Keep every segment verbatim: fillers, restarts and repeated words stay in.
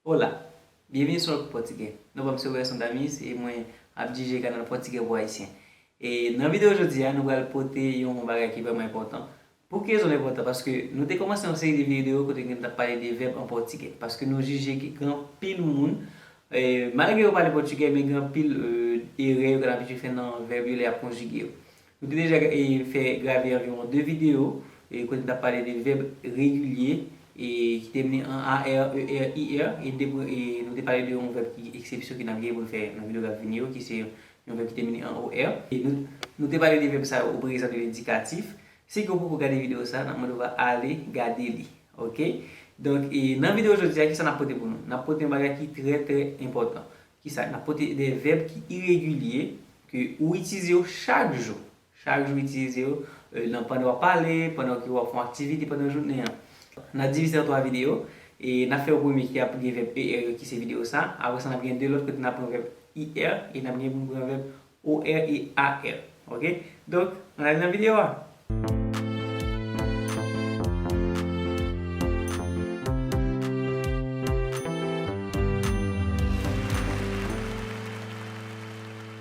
Olá, byenveni sou Pòtigè. Non pa m se Werson Damis e mwen ap dirije kanal Pòtigè pou Ayisyen. E nan videyo jodi a, nou pral pote yon bagay ki vrèman enpòtan. Pou ki rezon l enpòtan? Paske nou te kòmanse yon seri de videyo kote nou t ap pale de vèb an pòtigè. Paske nou jije ke gen anpil moun, e, malgre yo pale pòtigè, men gen anpil, e, erè yo konn abitye fè nan vèb yo lè y ap konjige yo. Nou te deja, e, fè grave anviwon de videyo, e, kote n t ap pale de vèb regilye, e, ki tèmine an A R, E R, I R, e, de, e nou te pale de yon vèb ki eksepsyon ke n ap gen pou n fè nan videyo k ap vini yo, ki se yon vèb ki tèmine an O R. E nou, nou te pale de vèb sa yo o prezan de lendikatif. Si ke w poko gade videyo sa, n ap mande w ale gade li. Oke? Donk, e, nan videyo jodi a, kisa n ap pote pou nou? N ap pote yon bagay ki trè, trè enpòtan. Kisa? N ap pote de vèb ki iregilye, ke ou itilize yo chak jou. Chak jou ou itilize yo, e, nan, pandan w ap pale, pandan ke w ap fè yon aktivite pandan jounen an. N a divize an twa videyo, e n a fè yon premye ki ap gen vèb E R yo, ki se videyo sa. Apre sa, n ap gen de lòt kote n ap pran vèb I R, e n ap gen pou n pran vèb O R e A R. Oke? Donk, ann ale nan videyo a.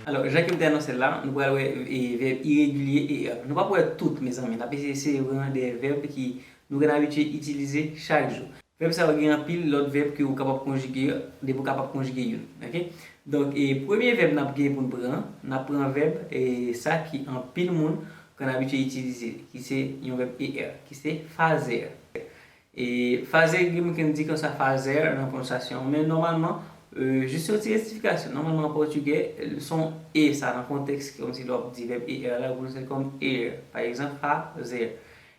Alò, jan ke m te anonse l la, nou pral wè, e, vèb iregilye E R. Nou p ap wè tout, mezanmi. N ap eseye selebre de vèb ki nou gen abitye itilize chak jou. Vèb sa yo gen anpil lòt vèb ke ou kapab konjige, depi ou kapab konjige youn. Oke? Donk, e, premye vèb n ap gen pou n pran, n ap pran vèb, e, sa ki anpil moun konn abitye itilize, ki se yon vèb E R, ki se fazer. E fazer, gen moun ki konn di konsa fazer nan pwononsasyon, men nòmalman, e, jis yon ti rektifikasyon. Nòmalman, an pòtigè, se yon E sa, nan kontèks, kòmsi lè w ap di vèb E R la, ou pwononse l kòm er. Pa egzanp, fazer.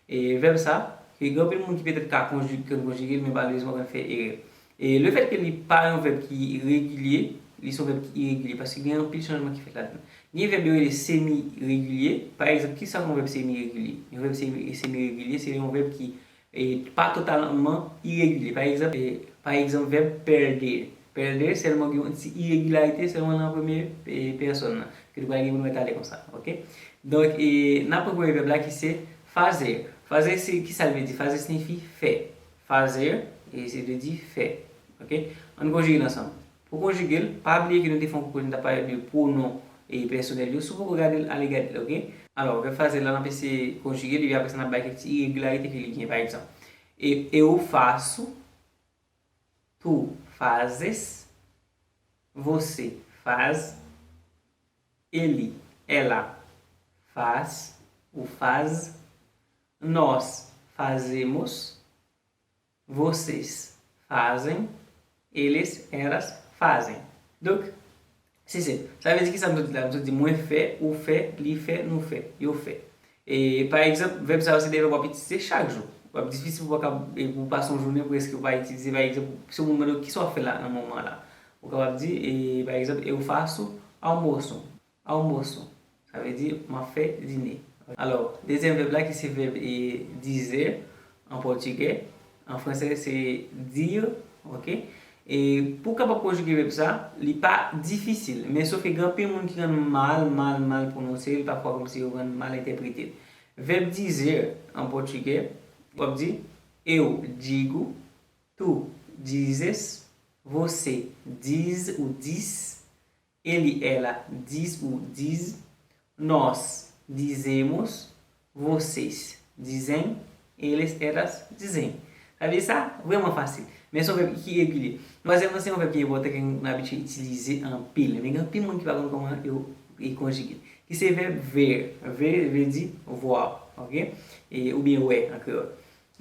E vèb sa, ke gen anpil moun ki petèt ka konji-, konn konjige l, men malerezman konn fè erè. E lefètke li pa yon vèb ki regilye, li se yon vèb ki iregilye, paske gen anpil chanjman ki fèt ladan l. Gen vèb yo rele semi-regilye. Pa egzanp, kisa yon vèb semi-regilye? Yon vèb semi, semi-regilye, se yon vèb ki, e, pa totalman iregilye. Pa egzanp, e, pa egzanp, vèb perder. Perder sèlman gen yon ti iregilarite sèlman nan premye, e, pèsòn nan, ke nou pral gen pou nou wè talè konsa, oke? Donk, e, n ap pran premye vèb la ki se fazer. Fazer se, kisa l vle di? Fazer siyifi fè. Fazer, e, se vle di fè, oke? Ann konjige l ansanm. Pou konjige l, pa bliye ke nou te fè yon kou kote n t ap pale de pwonon e pèsonèl yo. Si w poko gade l, ale gade l, oke? Alò, vèb fazer la, n ap eseye konjige l, epi apre sa, n ap bay kèk ti iregilarite ke li gen, pa egzanp. E, eu faço, tu fazes, você faz, ele, ela faz, o faz, nós fazemos, vocês fazem, eles, elas fazem. Donk, se senp. Sa vle di kisa m sot di la? M sot di mwen fè, ou fè, li fè, nou fè, yo fè. E, pa egzanp, vèb sa yo se de vèb w ap itilize chak jou. W ap difisil pou w pa ka, e, pou w pase yon jounen prèske w pa itilize. Pa egzanp, si yon moun mande w, "Kisa w ap fè la nan moman la?" Ou kapab di, e, pa egzanp, eu faço almoço. Almoço. Sa vle di, m ap fè dine. Alò, dezyèm vèb la ki se vèb, e, dizer an pòtigè, an fransè se dire, oke? E pou w kapab konjige vèb sa, li pa difisil, men sof ke gen anpil moun ki konn mal, mal, mal pwononse l, pafwa kòmsi yo konn mal entèprete l. Vèb dizer an pòtigè, w ap di, eu digo, tu dizes, você diz ou diz, ele, ela diz ou diz, nós dizemos, vocês dizem, eles, elas dizem. Sa vle di sa vrèman fasil. Men se yon vèb ki iregilye. Twazyèm nan, se yon vèb ki enpòtan ke nou abitye itilize anpil. Men gen anpil moun ki pa konn kòman yo, e, konjige l. Ki se vèb ver. Ver vle di voir, oke? E, oubyen wè an kreyòl.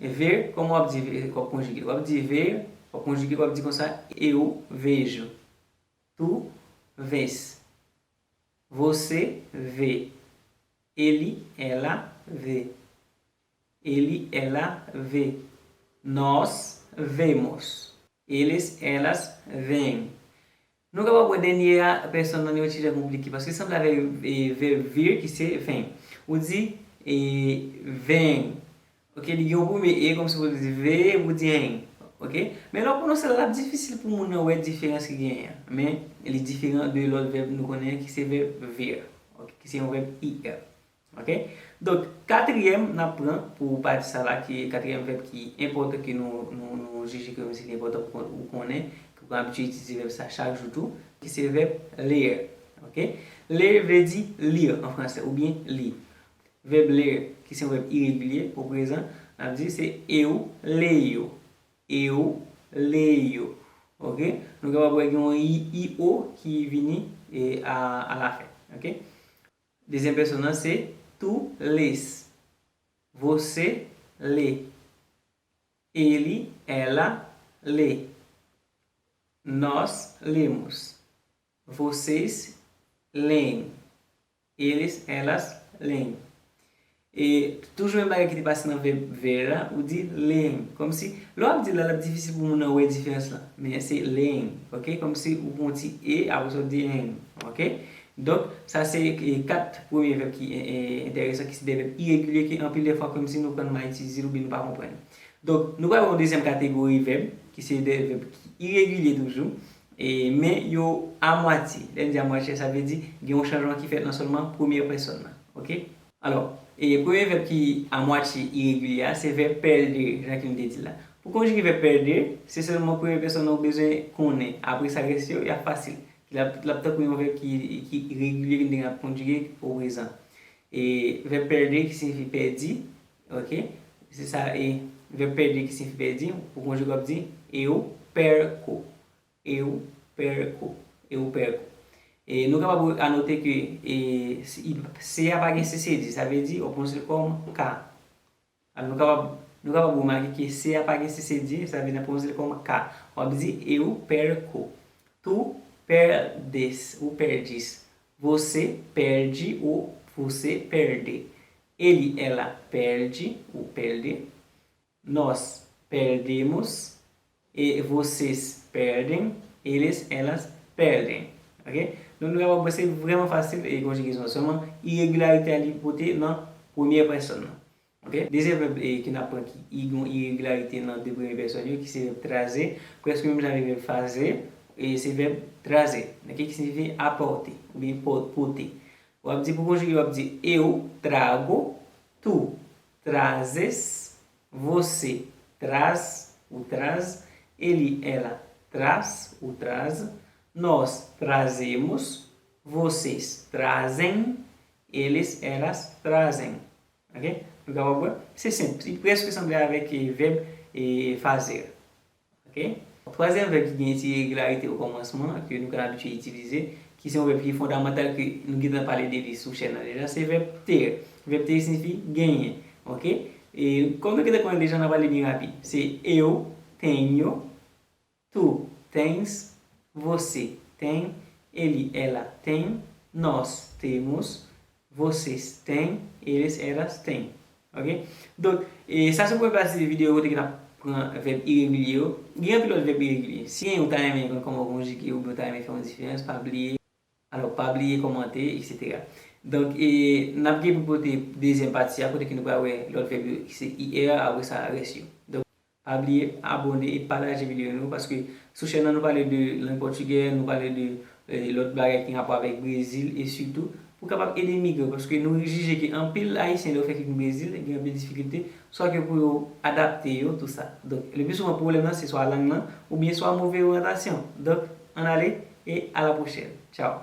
E ver, kòman w ap di ver, w ap konjige l? W ap di ver, w ap konjige, w ap di konsa, eu vejo. Tu vês. Você vê. Ele, ela vê. Ele, ela vê. Nós vemos. Eles, elas veem. Nou kapab wè dènye a, pèsòn nan li yon ti jan konplike, paske li sanble avèk, e, vèb vir ki se vem. Ou di, e, vem. Oke, li gen yon premye e, kòmsi pou di ve, pou di en. Oke? Men lè w pwononse l, l ap difisil pou moun nan wè diferans ki genyen an. Men, li diferan de lòt vèb nou konnen an, ki se vèb vir. Oke? Ki se yon vèb ir. Ok? Donk, katriyèm n ap pran pou pati sa la, ki katriyèm vèb ki enpòtan, ke nou, nou, nou jije ke se li enpòtan pou ou konnen, ke ou abitye itilize vèb sa chak jou tou, ki se vèb leer. Ok? Leer vle di lire an fransè, oubyen li. Vèb leer, ki se yon vèb iregilye, o prezan, n ap di se eu leio. Eu leio. Ok? Nou kapab wè gen yon i, io ki vini e, a, alafen. Ok? Dezyèm pèsòn nan se tu lees. Você lê. Ele, ela, lê. Nós lemos. Vocês leem. Eles, elas leem. E toujou menm bagay ki te pase nan vèb ver la, ou di leem. Kòmsi, lè w ap di l la, l ap difisil pou moun nan wè diferans lan. Men se leem, ok? Kòmsi ou pran yon ti e, apre sa w di leem, ok? Donk, sa se e, kat premye vèb ki e, e, enteresan, ki se de vèb iregilye, ke anpil de fwa, kòmsi nou konn mal itilize l oubyen nou pa konprann. Donk, nou pral wè yon dezyèm kategori vèb, ki se de vèb ki iregilye toujou, e, men yo amwatye. Lè n di amwatye, sa vle di gen yon chanjman ki fèt nan sèlman premye pèsòn nan. Ok? Alò, e premye vèb ki amwatye iregilye a, se vèb perde, jan ke m te di l la. Pou konjige vèb perde, se sèlman premye pèsòn nan ou bezwen konnen. Apre sa, rès yo, y ap fasil. L ap, l ap tankou yon vèb ki, ki iregilye, ke n te gen ap konjige o prezan. E vèb perde ki siyifi pèdi, ok? Se sa, e vèb perde ki siyifi pèdi, pou konjige w ap di eu perco. Eu perco. Eu perco. E nou kapab anote ke e, si, se a pa gen C C D, sa vle di w ap pwononse l kòm ka. Alò, nou kapab, nou kapab remake ke se a pa gen C C D, sa vle di n ap pwononse l kòm ka. W ap di eu perco. Tu perdes, ou perdes. Você perde ou você perde. Ele, ela perde ou perde. Nós perdemos. E vocês perdem. Eles, elas perdem. Ok? Donk, nou kapab wè se vrèman fasil e konjigezon an. Sèlman, iregilarite a li pote nan premye pèsòn nan. Ok? Dezyèm vèb e, ke n ap pran ki i gen yon iregilarite nan de premye pèsòn yo, ki se vèb trazer, prèske menm jan avèk vèb fazer, e se vèb trazer, ok, ki siyifi apòte, oubyen pò-, pote. W ap di pou konjige, w ap di eu trago, tu trazes, você traz, ou traz, ele, ela traz, ou traz, nós trazemos, vocês trazem, eles, elas trazem. Ok? Nou kapab wè? Se senp. Li prèske sanble avèk e, vèb e, fazer. Ok? Twazyèm vèb ki gen ti iregilarite o kòmansman, ke nou ka abitye itilize, ki se yon vèb ki fondamantal, ke nou gentan pale de li sou chèn nan deja, se vèb ter. Vèb ter siyifi genyen. Ok? E kòm nou gentan konnen deja, n a pale byen rapid. Se eu tenho, tu tens, você tem, ele, ela tem, nós temos, vocês têm, eles, elas têm. Ok? Donk, e sa se premye pati de videyo kote ke n ap pran vèb iregilye yo. Gen anpil lòt vèb iregilye. Si gen yon ou ta renmen konn kòman konjige oubyen ou ta renmen fè yon diferans, pa bliye. Alò, pa bliye kòmante, etsetera. Donk, e, n ap gen pou pote dezyèm pati a, kote ke nou pral wè lòt vèb yo, ki se I R, apre sa, rès yo. Donk, pa bliye abòne e pataje videyo nou, paske sou chèn nan nou pale de lang pòtigè, nou pale de, e, lòt bagay ki gen rapò avèk Brezil, e sitou pou kapab ede migran, paske nou jije ke anpil Ayisyen, lè yo fè kit Brezil, gen anpil difikilte, swa ke pou yo adapte yo, tou sa. Donk, le pli souvan pwoblèm nan, se swa lang nan, oubyen swa move oryantasyon. Donk, ann ale, e a la pwochèn. Tchaw!